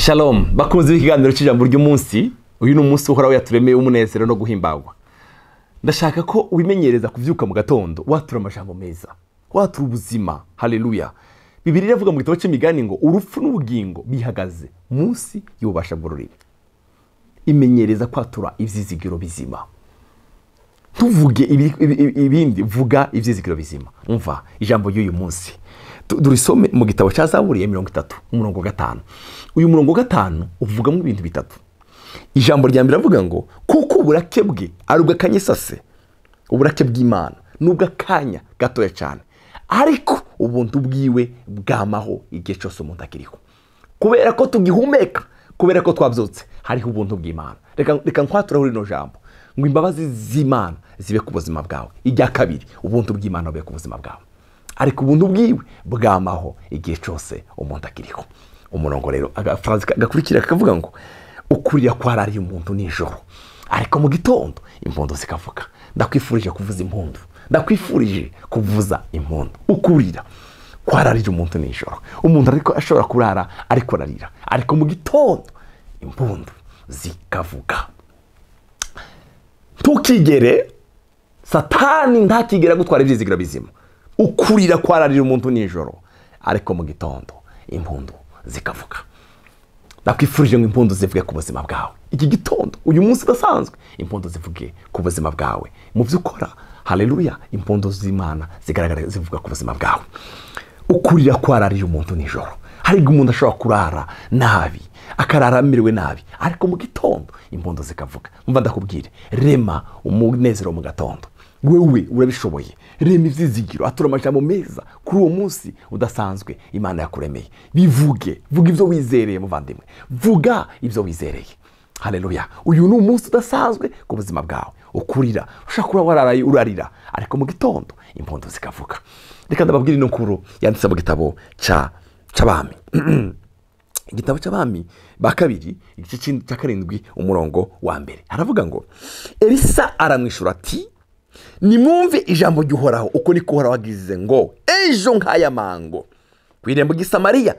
Shalom, bakunze ikiganiro cy'ijambo ry'umunsi. Uyu ni umunsi Uhoraho yaturemeye umunezero no guhimbagwa. Ndashaka ko wimenyereza kuvyuka mu gatondo watura amajambo meza, watura ubuzima. Haleluya. Bibiliya iravuga mu gitabo cy'imigani ngo urupfu n'ubugingo bihagaze munsi y'ububasha bw'ururimi. Imenyereza kwatura ivyizigiro bizima. Tuvuge ibindi, vuga ivyizigiro bizima. Umva ijambo ry'uyu munsi. Durisome mu gitabo cya Zaburi ya 30 umurongo 5. Uyu murongo 5 uvugamo ibintu bitatu. Ijambo rya mbere avuga ngo kuko uburake bwe ari ubw'akanyisase, uburake bw'Imana n'ubw'akanya gatoya cyane, ariko ubuntu bwiwe bwamaho igihe cyose umuntu akiriho. Kubera ko tugihumeka, kubera ko twabyutse, hariho ubuntu bw'Imana. Reka nkwatura rino jambo ngo imbabazi z'Imana zibe ku buzima bwawe. Ijya kabiri, ubuntu bw'Imana bube ku buzima bwawe, ariko ubuntu bwiwe bwamaho igihe cyose umuntu akiriho. Umurongo rero agafraze gakurikira kavuga ngo ukurira kwarariye umuntu nijoro, ariko mu gitondo impundu zikavuga. Ndakwifurije kuvuza impundu, ndakwifurije kuvuza impundu. Ukurira kwararira umuntu nijoro, umuntu ariko ashobora kurara ariko ararira, ariko mu gitondo impundu zikavuga. Tukigere Satani ntakigera gutwara ivyizigiro bizima. Ukurira kwararira umuntu nijoro, ariko mu gitondo impundu zikavuga. Ndakwifurije ngo impundu zivuge ku buzima bwawe iki gitondo, uyu munsi udasanzwe, impundu zivuge ku buzima bwawe mu byo ukora. Haleluya. Impundu z'Imana zigaragara zivuga ku buzima bwawe. Ukurira kwararira umuntu nijoro, hari umuntu ashobora kurara nabi, akarara amerewe nabi, ariko mu gitondo impundu zikavuga. Mva ndakubwire, rema umunezero mu gatondo. Wewe urabishoboye. Rema ivyizigiro, atura amajambo meza kuri uwo munsi udasanzwe Imana yakuremeye. Bivuge, vuga ivyo wizereye muvandimwe, vuga ivyo wizereye. Haleluya. Uyu ni umunsi udasanzwe ku buzima bwawe. Ukurira, ushobora kuba wararaye urarira, ariko mu gitondo impundu zikavuga. Reka ndababwire ino nkuru yanditse mu gitabo c'Abami. Igitabo c'Abami ba kabiri igice cya 7 umurongo wa 1. Haravuga ngo Elisa aramwishura ati nimwumve ijambo ry'Uhoraho, uko niko Uhoraho agize ngo ejo nk'aya mango ku irembo ry'i Samariya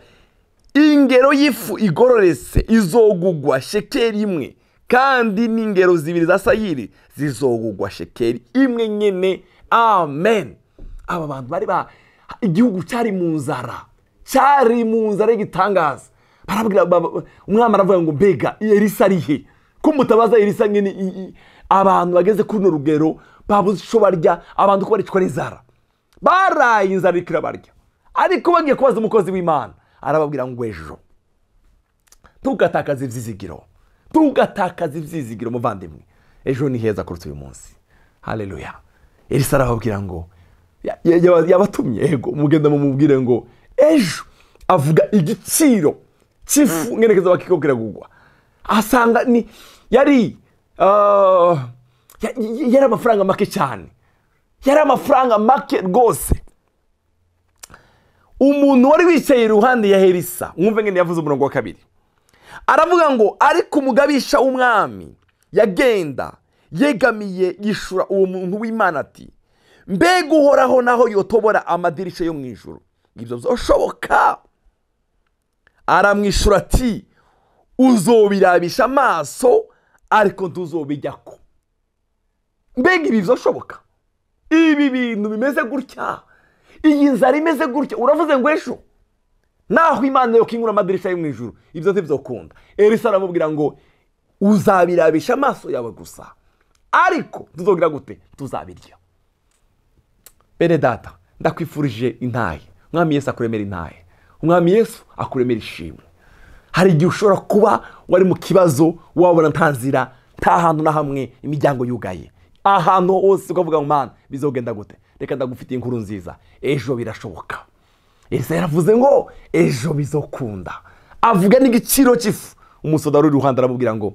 ingero y'ifu igororetse izogugwa shekeli imwe, kandi n'ingero zibiri za sayiri zizogugwa shekeli imwe nyene. Amen. Aba bantu bari ba igihugu cyari mu nzara, cyari mu nzara y'igitangaza. Barabwira umwami aravuga ngo mbega Elisa ari he? Ko mutabaza Elisa nyene? Abantu bageze kuri no rugero babuze ico barya, abantu ko baricwa n'inzara, baraye inzara ikirabarya. Ariko bagiye kubaza umukozi w'Imana, arababwira ngo ejo. Tugatakaza ivyizigiro, tugatakaza ivyizigiro muvandimwe, ejo ni heza kuruta uyu munsi. Haleluya. Elisa arababwira ngo yabatumye, yego mugenda mumubwire ngo ejo. Avuga igiciro cy'ifu ngerekeza bakikokera kugwa, asanga ni yari yari amafaranga make cyane, yari amafaranga make rwose. Umuntu wari wicaye iruhande ya Elisa, mwumve ngene yavuze umurongo wa 2, aravuga ngo ariko umugabisha w'umwami yagenda yegamiye yishura uwo muntu w'Imana ati mbega Uhoraho naho yotobora amadirisha yo mu ijuru, ibyo bizoshoboka? Aramwishura ati uzobirabisha amaso ariko ntuzobijyako. Mbega ibi bizoshoboka? Ibi bintu bimeze gutya, iyi nzara imeze gutya, uravuze ngo ejo naho Imana yokingura amadirisha yo mu ijuru, ibyo ntibizokunda. Elisa aramubwira ngo uzabirabisha amaso yawe gusa, ariko tuzogira gute? Tuzabirya. Bene data, ndakwifurije intahe. Umwami Yesu akuremera intahe, Umwami Yesu akuremera ishimwe. Hari igihe ushobora kuba wari mu kibazo, wabona nta nzira, nta hantu na hamwe, imiryango yugaye, ahantu hose ukavuga ngo Mana bizogenda gute? Reka ndagufitiye inkuru nziza, ejo birashoboka. Elisa yaravuze ngo ejo bizokunda, avuga n'igiciro cy'ifu. Umusoda uri iruhande aramubwira ngo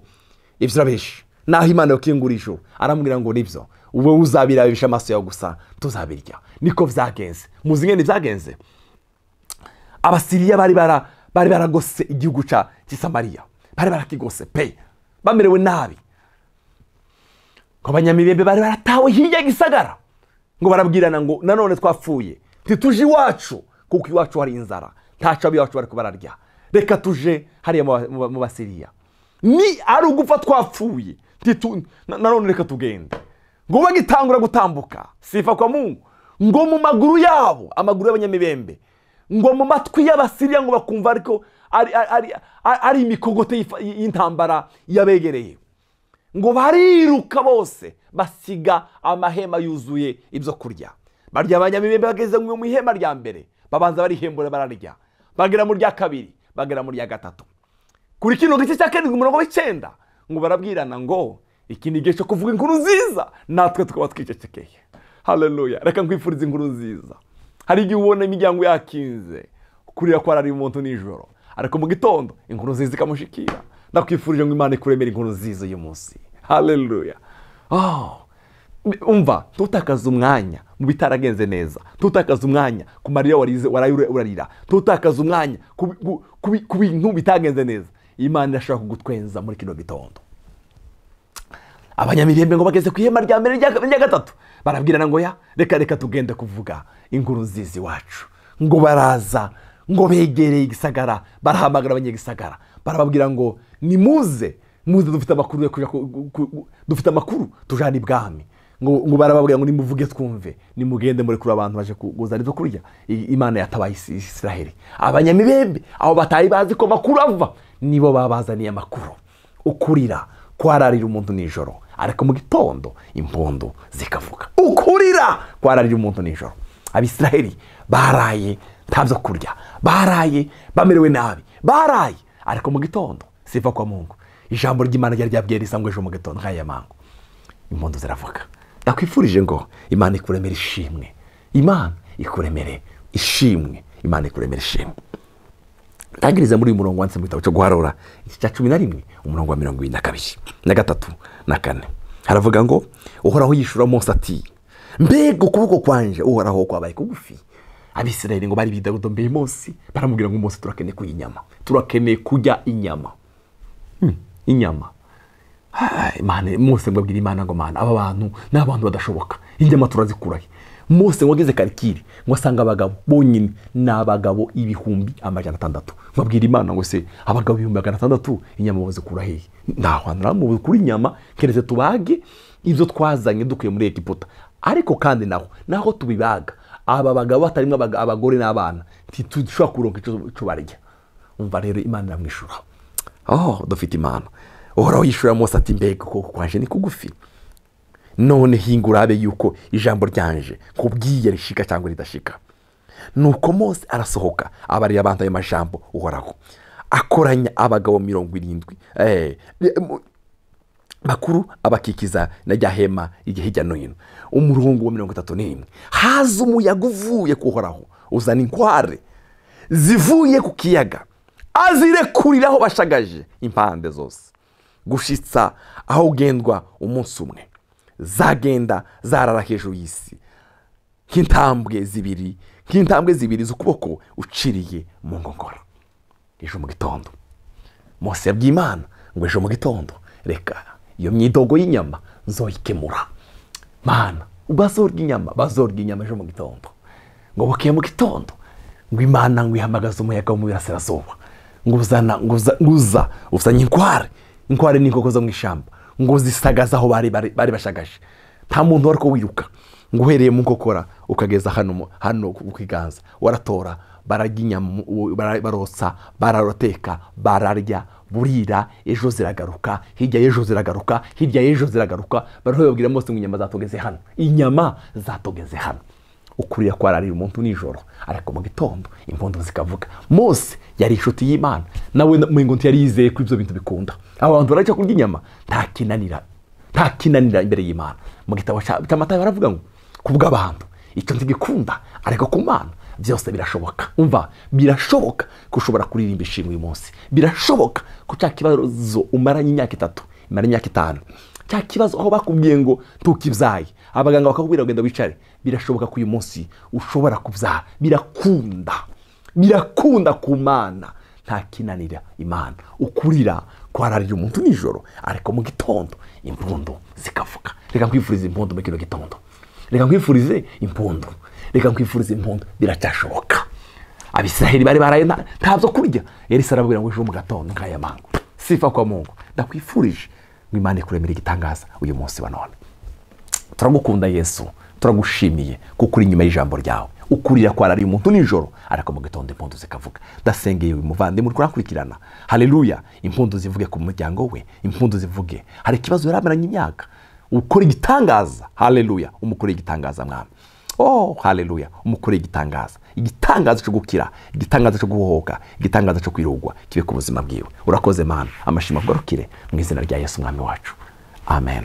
ibyo urabeshe, naho Imana yokingura ijuru. Aramubwira ngo nibyo, wowe uzabirabisha amaso yawe gusa, tuzabirya. Niko vyagenze. Muzi ngene vyagenze? Abasiriya bari baragose igihugu ca Samariya, bari barakigose pe, bamerewe nabi. Ngo abanyamibembe bari baratawe hirya gisagara, ngo barabwirana ngo nanone twapfuye, ntituje iwacu kuko iwacu hari inzara, ntaco abiwacu bariko bararya. Reka tuje hariya mu Basiriya, ni ari ugupfa twapfuye, nanone reka tugende. Ngo bagitangura gutambuka, sifa kwa Mungu, ngo mu maguru yabo, amaguru y'abanyamibembe, ngo mu matwi y'Abasiriya ngo bakumva ariko ari imikogote y'intambara yabegereye. Ngo bariruka bose basiga amahema yuzuye ibyo kurya. Barya abanyamibembe bageze mu ihema rya mbere, babanza barihembura bararya, bagera mu rya kabiri, bagera mu rya gatatu. Kuri kino gice cya 7 umurongo w'9 ngo barabwirana ngo iki ni igihe cyo kuvuga inkuru nziza, natwe tukaba twicecekeye. Haleluya. Reka nkwifurize inkuru nziza. Hari igihe ubona imiryango yakinze, kurira kwarari umuntu nijoro, ariko mu gitondo inkuru nziza ikamushikira. Ndakwifurije ngo Imana ikuremere inkuru nziza uyu munsi. Haleluya. Oh, umva, tutakaza umwanya mu bitaragenze neza, tutakaza umwanya ku marira warize urarira, tutakaza umwanya ku bintu bitagenze neza. Imana irashaka kugutwenza muri kino gitondo. Abanyamirembe ngo bageze ku ihema rya mbere rya gatatu, barabwirana ngo ya reka tugende kuvuga inkuru nziza iwacu. Ngo baraza, ngo begereye igisagara, barahamagara abanyagisagara, barababwira ngo nimuze, muze dufite amakuru yo kuja, dufite amakuru tujana ibwami. Ngo barababwira ngo nimuvuge twumve, nimugende muri kuri abantu baje kuzana ibyo kurya. Imana yatabaye Israheli. Abanyamibembe aho batari bazi ko makuru ava, nibo babazaniye amakuru. Ukurira kwararira umuntu nijoro, ariko mu gitondo impundu zikavuga. Ukurira kwararira umuntu nijoro. Abisiraheli baraye nta byo kurya, baraye bamerewe nabi, baraye, ariko mu gitondo sifa kwa Mungu, ijambo ry'Imana ryari ryabwiye Elisa ngo ejo mu gitondo nk'aya mango impundu ziravuga. Ndakwifurije ngo Imana ikuremere ishimwe, Imana ikuremere ishimwe, Imana ikuremere ishimwe. Tangiriza muri uyu murongo wanditse mu gitabo cyo guharura igice cya 11 umurongo wa 22 na 3 na 4. Haravuga ngo Uhoraho yishura Mose ati mbega ukuboko kwanje Uhoraho kwabaye kugufi. Abisirayeli ngo bari bidagodombeye Mose, baramubwira ngo Mose turakeneye kurya inyama, turakeneye kurya inyama. Inyama. Imana, Mose ngo abwira Imana ngo Mana, aba bantu ni abantu badashoboka, inyama turazikurahe? Mose ngo ageze Karikiri ngo asanga abagabo bonyine ni abagabo 600,000. Ngo abwira Imana ngo se abagabo 600,000 inyama bazikura hehe? Ntaho hantu kuri inyama keretse tubage ibyo twazanye dukuye muri Egiputa. Ariko kandi naho tubibaga aba bagabo batarimo abagore n'abana ntitushobora kuronka icyo barya. Umva rero Imana iramwishura. Oh, dufite Imana. Uhoraho yishura Mose ati mbega ukuboko kwanje ni kugufi, none hingura yuko ijambo ryanje kubwiye rishika cyangwa ridashika. Nuko Mose arasohoka abarira abantu ayo majambo Uhoraho, akoranya abagabo 70 bakuru abakikiza na rya hema igihe hirya no hino. Umurongo wa 31, haza umuyaga uvuye ku Uhoraho uzana inkware zivuye ku kiyaga, azirekuriraho bashagaje impande zose, gushitsa aho ugendwa umunsi umwe. Zagenda zarara hejuru y'isi nk'intambwe zibiri z'ukuboko uciriye mu ngongora. Ejo mu gitondo Mose yabwiye Imana ngo ejo mu gitondo reka iyo myidogo y'inyama nzoyikemura. Mana, bazorya inyama, bazorya inyama ejo mu gitondo. Ngo bukeye mu gitondo ngo Imana ngo ihamagaze umuyaga wo mu burasirazuba, ngo uzana ngo uzanye inkware. Inkware ni inkoko zo mu ishyamba, ngo zisagaza aho bari bashagaje. Nta muntu wari ko wiruka, ngo uhereye mu nkokora ukageza hano ku kiganza waratora, bararya inyama, barotsa, bararoteka, bararya, burira, ejo ziragaruka, hirya y'ejo ziragaruka, hirya y'ejo ziragaruka. Barababwira Mose ngo inyama zatogeze hano, inyama zatogeze hano. Ukurira kwararira umuntu nijoro, ariko mu gitondo impundu zikavuga. Mose yari inshuti y'Imana, nawe mu ngo yari yizeye ko ibyo bintu bikunda. Abantu baraca kurya inyama, nta kinanira imbere y'Imana. Mu gitabo cya Matayo baravuga ngo kubw'abantu icyo ntigikunda, ariko ku Mana byose birashoboka. Umva, birashoboka ko ushobora kuririmba ishimwe uyu munsi. Birashoboka ko cya kibazo umaranye imyaka 3, umaranye imyaka 5, cya kibazo aho bakubwiye ngo ntukibyaye, abaganga bakakubwira ngo genda wicare, birashoboka ko uyu munsi ushobora kubyara. Birakunda, birakunda ku Mana. Nta kinanira Imana. Ukurira kwararira umuntu nijoro, ariko mu gitondo impundu zikavuga. Reka nkwifurize impundu muri kino gitondo. Reka nkwifurize impundu. Reka nkwifurize impundu. Biracyashoboka. Abisiraheli bari baraye ntabyo kurya. Elisa arababwira ngo ejo mu gatondo nk'aya mangu. Sifa kwa Mungu. Ndakwifurije ngo Imana ikuremere igitangaza uyu munsi wa none. Turagukunda Yesu, turagushimiye kuko uri inyuma y'ijambo ryawe. Ukurira kwarariye umuntu nijoro, ariko mu gitondo impundu zikavuga. Ndasengeye uyu muvandimwe uri kurankurikirana. Haleluya, impundu zivuge ku muryango we, impundu zivuge. Hari ikibazo yaramaranye imyaka, ukora igitangaza. Haleluya, umukore igitangaza mwami. Oh, haleluya, umukore igitangaza. Igitangaza cyo gukira, igitangaza cyo guhohoka, igitangaza cyo kwirugwa kibe ku buzima bwiwe. Urakoze Mana, amashimwe agarukire mu izina rya Yesu mwami wacu. Amen.